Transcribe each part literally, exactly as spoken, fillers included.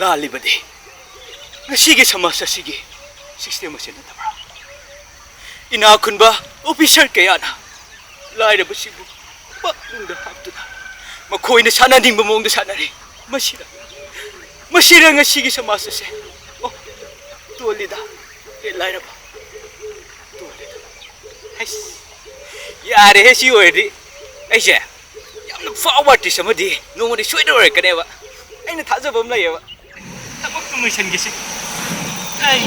ꯂꯥꯜꯂꯤꯕꯗꯤ ꯉꯁꯤꯒꯤ ꯁꯃꯥꯖ ꯑꯁꯤꯒꯤ system ꯑꯁꯤ ꯅꯠꯇꯕ꯭ꯔꯥ? ꯏꯅꯥꯛ ꯈꯨꯟꯕ officer ꯀꯌꯥꯅ ꯂꯥꯏꯔꯕꯁꯤꯕꯨ ꯄꯥꯛꯅꯨꯡꯗ ꯍꯥꯞꯇꯨꯅ ꯃꯈꯣꯏꯅ ꯁꯥꯟꯅꯅꯤꯡꯕ ꯃꯑꯣꯡꯗ ꯁꯥꯟꯅꯔꯤ꯫ ꯃꯁꯤꯗ, ꯃꯁꯤꯗ ꯉꯁꯤꯒꯤ ꯁꯃꯥꯖ ꯑꯁꯦ, ꯑꯣ, ꯇꯣꯜꯂꯤꯗ꯫ ꯍꯦ ꯂꯥꯏꯔꯕ, ꯇꯣꯜꯂꯤꯗ꯫ ꯍꯩꯁ, ꯌꯥꯔꯦꯍꯦ, ꯁꯤ ꯑꯣꯏꯔꯗꯤ ꯑꯩꯁꯦ ꯌꯥꯝꯅ ꯐꯥꯎꯕ artist ꯑꯃꯗꯤ ꯅꯣꯡꯃꯗꯤ ꯁꯣꯏꯗꯅ ꯑꯣꯏꯔꯛꯀꯅꯦꯕ꯫ ꯑꯩꯅ ꯊꯥꯖꯕ ꯑꯃ ꯂꯩꯌꯦꯕ꯫ ꯊꯕꯛꯇꯨ ꯂꯣꯏꯁꯟꯒꯦꯁꯦ꯫ ꯑꯩ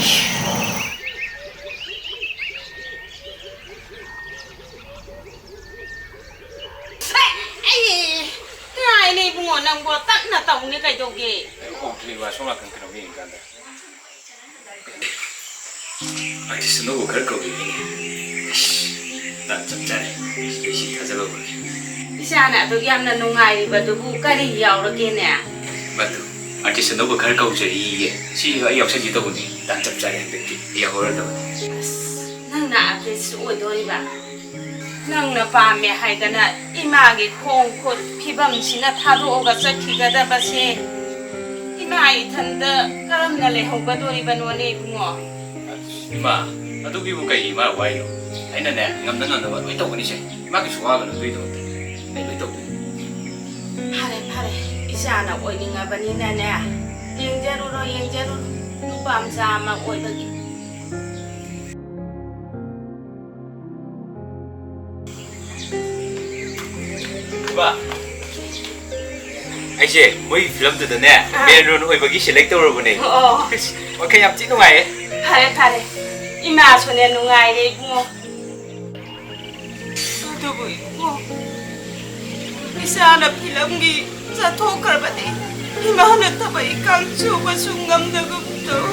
ꯑꯩ ꯉꯥꯏꯅꯦ ꯏꯕꯨꯡꯉꯣ, ꯅꯪꯕꯣ ꯇꯞꯅ ꯇꯧꯅꯦ ꯀꯩꯗꯧꯒꯦ? ꯑꯩ ꯎꯍꯧꯗ꯭ꯔꯦꯕ, ꯑꯁꯣꯝ ꯅꯥꯀꯟ ꯀꯩꯅꯣ ꯌꯦꯡꯉꯤꯀꯥꯟꯗ꯫ Artist ꯑꯅꯧꯕ ꯈꯔ ꯀꯧꯔꯤꯅꯦ꯫ ꯑꯁ, ꯇꯥꯟ ꯆꯞ ꯆꯥꯔꯦ꯫ ꯑꯩ ꯁꯤ ꯊꯥꯖꯜꯍꯧꯔꯒꯦ꯫ ꯏꯆꯥꯅ ꯑꯗꯨꯛ ꯌꯥꯝꯅ ꯅꯨꯡꯉꯥꯏꯔꯤꯕꯗꯨꯕꯨ ꯀꯔꯤ ꯌꯥꯎꯔꯒꯦꯅꯦ? ꯃꯗꯨ, artist ꯑꯅꯧꯕ ꯈꯔ ꯀꯧꯖꯔꯤꯌꯦ꯫ ꯁꯤ ꯑꯩ ꯌꯥꯎꯁꯟꯒꯦ ꯇꯧꯕꯅꯦ꯫ ꯇꯥꯟ ꯆꯞ ꯆꯥꯔꯦ ꯍꯟꯗꯛꯇꯤ꯫ ꯑꯩ ꯌꯥꯎꯍꯧꯔꯗꯕꯅꯦ꯫ ꯑꯁ, ꯅꯪꯅ artist ꯑꯣꯏꯗꯣꯔꯤꯕ? ꯅꯪꯅ ꯄꯥꯝꯃꯦ ꯍꯥꯏꯗꯅ ꯏꯃꯥꯒꯤ ꯈꯣꯡ ꯈꯨꯠ ꯐꯤꯕꯝꯁꯤꯅ ꯊꯥꯗꯣꯛꯑꯒ ꯆꯠꯈꯤꯒꯗꯕꯁꯦ ꯏꯃꯥ ꯏꯊꯟꯗ ꯀꯔꯝꯅ ꯂꯩꯍꯧꯒꯗꯣꯔꯤꯕꯅꯣꯅꯦ ꯏꯕꯨꯡꯉꯣ? ꯏꯃꯥ, ꯑꯗꯨꯒꯤꯕꯨ ꯀꯩ ꯏꯃꯥ ꯋꯥꯏꯅꯣ? ꯑꯩꯅꯅꯦ, ꯉꯝꯅ ꯉꯝꯅꯕ ꯂꯣꯏ ꯇꯧꯒꯅꯤꯁꯦ꯫ ꯏꯃꯥ ꯀꯩꯁꯨ ꯋꯥꯒꯅꯨ ꯑꯗꯨꯒꯤꯗꯃꯛꯇ꯫ ꯑꯩ ꯂꯣꯏ ꯇꯧꯒꯅꯤ꯫ ꯐꯔꯦ, ꯐꯔꯦ꯫ ꯏꯆꯥꯅ ꯑꯣꯏꯅꯤꯡꯉꯕꯅꯤꯅꯅꯦ, ꯌꯦꯡꯖꯔꯨꯔꯣ, ꯌꯦꯡꯖꯔꯨꯔꯣ꯫ ꯅꯨꯄꯥ ꯃꯆꯥ ꯑꯃ ꯑꯣꯏꯕꯒꯤ꯫ ꯏꯃꯥ, ꯑꯩꯁꯦ ꯃꯣꯏ ꯐꯤꯂꯝꯗꯨꯗꯅꯦ, ꯑꯥ꯫ Main role ꯑꯣꯏꯕꯒꯤ select ꯇꯧꯔꯕꯅꯦ꯫ ꯑꯣ꯫ ꯑꯁ, ꯋꯥꯈꯜ ꯌꯥꯝ ꯊꯤ ꯅꯨꯡꯉꯥꯏꯌꯦ꯫ ꯐꯔꯦ, ꯐꯔꯦ꯫ ꯏꯃꯥꯁꯨꯅꯦ ꯅꯨꯡꯉꯥꯏꯔꯦ ꯏꯕꯨꯡꯉꯣ꯫ ꯑꯗꯨꯕꯨ ꯏꯕꯨꯡꯉꯣ, ꯏꯆꯥꯅ ꯐꯤꯂꯝꯒꯤ ꯆꯠꯊꯣꯛꯈ꯭ꯔꯕꯗꯤ ꯏꯃꯥꯅ ꯊꯕꯛ ꯏꯪꯈꯥꯡ ꯁꯨꯕꯁꯨ ꯉꯝꯗꯒꯨꯝ ꯇꯧ꯫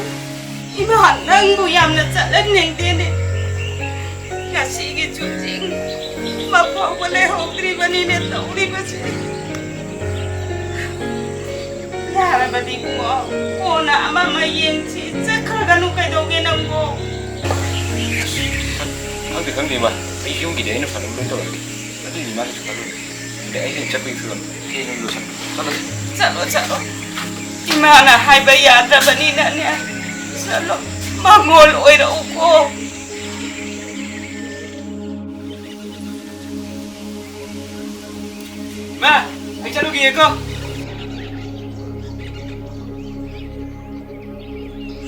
ꯏꯃꯥ, ꯅꯪꯕꯨ ꯌꯥꯝꯅ ꯆꯠꯍꯟꯅꯤꯡꯗꯦꯅꯦ꯫ ꯉꯁꯤꯒꯤ ꯆꯨꯖꯤꯡ ꯃꯐꯥꯎꯕ ꯂꯩꯍꯧꯗ꯭ꯔꯤꯕꯅꯤꯅꯦ ꯇꯧꯔꯤꯕꯁꯦ꯫ ꯌꯥꯔꯕꯗꯤ ꯏꯕꯨꯡꯉꯣ, ꯀꯣꯟꯅ ꯑꯃ ꯑꯃ ꯌꯦꯡꯁꯤ꯫ ꯆꯠꯈ꯭ꯔꯒꯅꯨ ꯀꯩꯗꯧꯒꯦ ꯅꯪꯕꯣ? ꯈꯪꯗꯦ, ꯈꯪꯗꯦ, ꯏꯃꯥ꯫ ꯑꯩ ꯌꯨꯝꯒꯤꯗꯤ ꯑꯩꯅ ꯐꯅꯕ ꯂꯣꯏ ꯇꯧꯔꯒꯦ꯫ ꯑꯗꯨꯏꯗꯤ ꯏꯃꯥ ꯀꯩꯁꯨ ꯈꯜꯂꯨꯅꯨ꯫ ꯑꯗꯩ ꯑꯩꯁꯦ ꯆꯠꯄꯒꯤ ꯐꯤꯕꯝ ꯐꯤ ꯅꯨꯡ ꯂꯣꯏꯁꯟ-, ꯆꯠꯂꯁꯤ꯫ ꯆꯠꯂꯣ, ꯆꯠꯂꯣ꯫ ꯃꯥꯅ ꯍꯥꯏꯕ ꯌꯥꯗ꯭ꯔꯕꯅꯤꯅꯅꯦ, ꯆꯠꯂꯣ, ꯃꯉꯣꯜ ꯑꯣꯏꯔꯛꯎꯀꯣ꯫ ꯃꯥ, ꯑꯩ ꯆꯠꯂꯨꯈꯤꯒꯦꯀꯣ꯫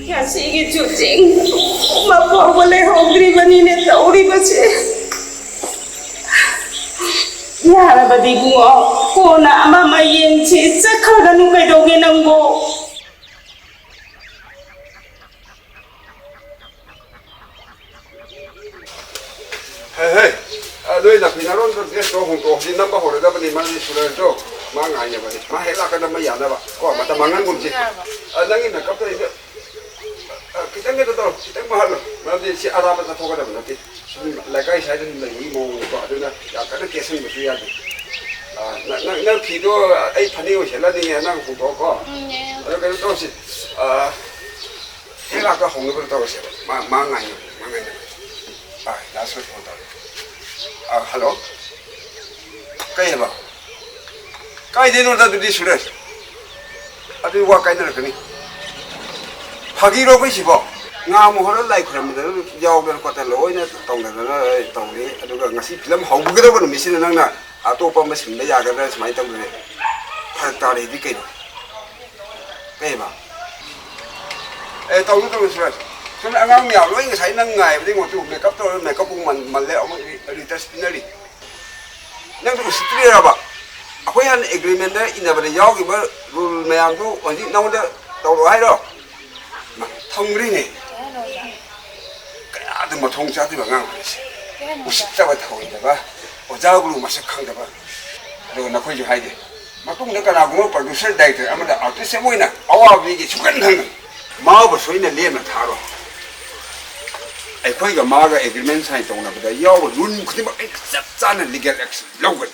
ꯉꯁꯤꯒꯤ ꯆꯨꯆꯤꯡ ꯃꯐꯥꯎꯕ ꯂꯩꯍꯧꯗ꯭ꯔꯤꯕꯅꯤꯅꯦ ꯇꯧꯔꯤꯕꯁꯦ꯫ ꯌꯥꯔꯕꯗꯤ ꯏꯕꯨꯡꯉꯣ, ꯀꯣꯟꯅ ꯑꯃ ꯑꯃ ꯌꯦꯡꯁꯤ꯫ ꯆꯠꯈ꯭ꯔꯒꯅꯨ ꯀꯩꯗꯧꯒꯦ ꯅꯪꯕꯣ? ꯍꯦ, ꯍꯦ, ꯑ, ꯅꯣꯏ ꯅꯥꯐꯤ ꯅꯔꯣꯟꯗꯣ ꯗ꯭ꯔꯦꯁꯇꯣ ꯍꯣꯡꯗꯣꯛꯑꯣ꯫ ꯍꯧꯖꯤꯛ ꯅꯝꯕ ꯍꯧꯔꯗꯕꯅꯤ꯫ ꯃꯥꯗꯤ ꯁꯨꯔꯖꯇꯣ ꯃꯥ ꯉꯥꯏꯅꯕꯅꯤ꯫ ꯃꯥ ꯍꯦꯛ ꯂꯥꯛꯀꯥꯟꯗ ꯃꯩ ꯌꯥꯅꯕ꯫ ꯀꯣ, ꯃꯇꯝ ꯃꯥꯡꯍꯟꯒꯨꯝꯁꯤ꯫ ꯑ, ꯅꯪꯒꯤ ꯃꯦꯀꯞꯇꯣ ꯑꯩꯗ, ꯑ, ꯈꯤꯇꯪ ꯀꯩꯅꯣ ꯇꯧꯔꯣ, ꯈꯤꯇꯪ ꯃꯥꯡꯍꯜꯂꯣ꯫ ꯃꯔꯝꯗꯤ ꯁꯤ ꯑꯔꯥꯞꯄ ꯆꯠꯊꯣꯛꯀꯗꯕ ꯅꯠꯇꯦ꯫ ꯁꯨꯝ ꯂꯩꯀꯥꯏ ꯁ꯭ꯋꯥꯏꯗ ꯁꯨꯝ ꯂꯩꯕꯒꯤ ꯃꯑꯣꯡꯗꯀꯣ꯫ ꯑꯗꯨꯅ ꯌꯥꯝ ꯀꯟꯅ ꯀꯦꯁꯟꯕꯁꯨ ꯌꯥꯗꯦ꯫ ꯑ, ꯅꯪ, ꯅꯪ, ꯅꯪ ꯐꯤꯗꯣ ꯑꯩ ꯐꯅꯦꯛ ꯑꯣꯏꯅ ꯁꯦꯠꯂꯅꯤ, ꯅꯪ ꯍꯣꯡꯗꯣꯛꯑꯣꯀꯣ꯫ ꯎꯝ, ꯌꯥꯏ, ꯌꯥꯏ꯫ ꯑꯗꯣ ꯀꯩꯅꯣ ꯇꯧꯔꯁꯤ, ꯑ, ꯍꯦꯛ ꯂꯥꯛꯄ ꯍꯧꯅꯕ ꯇꯧꯔꯁꯦꯕ꯫ ꯃꯥ, ꯃꯥ ꯉꯥꯏꯅꯕ, ꯃꯥ ꯉꯥꯏꯅꯕ꯫ ꯑꯥ, ꯂꯥꯁ ꯑꯣꯏꯅ ꯐꯣꯟ ꯇꯧꯔꯦ꯫ ꯑꯥ, ꯍꯜꯂꯣ? ꯀꯩ ꯍꯥꯏꯕ? ꯀꯥꯏꯗꯩꯅꯣꯗ ꯑꯗꯨꯗꯤ ꯁꯨꯔꯦꯁ? ꯑꯗꯨꯗꯤ ꯋꯥ ꯀꯥꯏꯅꯔꯛꯀꯅꯤ꯫ ꯐꯥꯒꯤꯔꯣ ꯑꯩꯈꯣꯏ ꯁꯤꯕꯣ? ꯉꯥ ꯃꯣꯍꯣꯔ ꯂꯥꯏ ꯈꯨꯔꯝꯕꯗ ꯌꯥꯎꯗꯅ ꯈꯣꯠꯇꯅ ꯂꯣꯏꯅ ꯇꯧꯅꯗꯅ ꯇꯧꯔꯤ꯫ ꯑꯗꯨꯒ ꯉꯁꯤ ꯐꯤꯂꯝ ꯍꯧꯒꯗꯕ ꯅꯨꯃꯤꯠꯁꯤꯗ ꯅꯪꯅ ꯑꯇꯣꯞꯄ ꯑꯃ ꯁꯤꯟꯕ ꯌꯥꯒꯗ꯭ꯔꯥ ꯁꯨꯃꯥꯏꯅ ꯇꯧꯗꯅ ꯐꯔꯛ ꯇꯥꯔꯦꯗꯤ ꯀꯩꯅꯣ? ꯀꯩꯕ? ꯑꯦ, ꯇꯧꯅꯨ, ꯇꯧꯅꯨ, ꯁꯨꯔꯖ꯫ ꯁꯣꯝꯗ ꯑꯉꯥꯡ ꯃꯌꯥꯝ ꯂꯣꯏ ꯉꯁꯥꯏ ꯅꯪ ꯉꯥꯏꯕꯗꯩ ꯉꯣ ꯇꯨ ꯃꯦꯀꯞ ꯇꯧꯔ ꯃꯦꯀꯞ ꯄꯨꯡ ꯃꯟ-, ꯃꯜꯂꯦ, ꯑꯃꯨꯛ ꯔꯤ-, ꯔꯤꯇꯁ ꯄꯤꯅꯔꯤ꯫ ꯅꯪꯗꯣ ꯎꯁꯤꯠꯇ꯭ꯔꯤꯔꯕ? ꯑꯩꯈꯣꯏ ꯍꯥꯟꯅ ꯑꯦꯒ꯭ꯔꯤꯃꯦꯟꯗ ꯏꯟꯅꯕꯗ ꯌꯥꯎꯈꯤꯕ ꯔꯨꯜ ꯃꯌꯥꯝꯗꯨ ꯍꯧꯖꯤꯛ ꯅꯉꯣꯟꯗ ꯇꯧꯔꯛꯑꯣ ꯍꯥꯏꯔꯣ? ꯃꯥ ꯊꯝꯈ꯭ꯔꯦꯅꯦ꯫ ꯀꯌꯥꯗ ꯃꯊꯣꯡ ꯆꯥꯗꯕ ꯑꯉꯥꯡ ꯑꯣꯏꯔꯤꯁꯦ꯫ ꯎꯁꯤꯠꯇꯕ, ꯊꯧꯑꯣꯏꯗꯕ, ꯑꯣꯖꯥ ꯒꯨꯔꯨ ꯃꯁꯛ ꯈꯪꯗꯕ꯫ ꯑꯗꯨꯒ ꯅꯈꯣꯏꯁꯨ ꯍꯥꯏꯗꯦ, ꯃꯇꯨꯡꯗ ꯀꯅꯥꯒꯨꯝꯕ ꯄ꯭ꯔꯗ꯭ꯌꯨꯁꯔ ꯗꯥꯏꯔꯦꯛꯇꯔ ꯑꯃꯗ ꯑꯥꯔꯇꯤꯁ ꯑꯃ ꯑꯣꯏꯅ ꯑꯋꯥꯕ ꯃꯤꯒꯤ ꯁꯨꯡꯈꯟ ꯈꯪꯗꯅ ꯃꯥꯕꯨ ꯁꯣꯏꯅ ꯂꯦꯝꯅ ꯊꯥꯔꯣꯏ꯫ ꯑꯩꯈꯣꯏꯒ ꯃꯥꯒ ꯑꯦꯒ꯭ꯔꯤꯃꯦꯟ ꯁꯥꯏꯟ ꯇꯧꯅꯕꯗ ꯌꯥꯎꯕ ꯔꯨꯜ ꯈꯨꯗꯤꯡꯃꯛ ꯑꯩꯅ ꯆꯞ ꯆꯥꯅ ꯂꯤꯒꯦꯜ ꯑꯦꯛꯁꯟ ꯂꯧꯒꯅꯤ꯫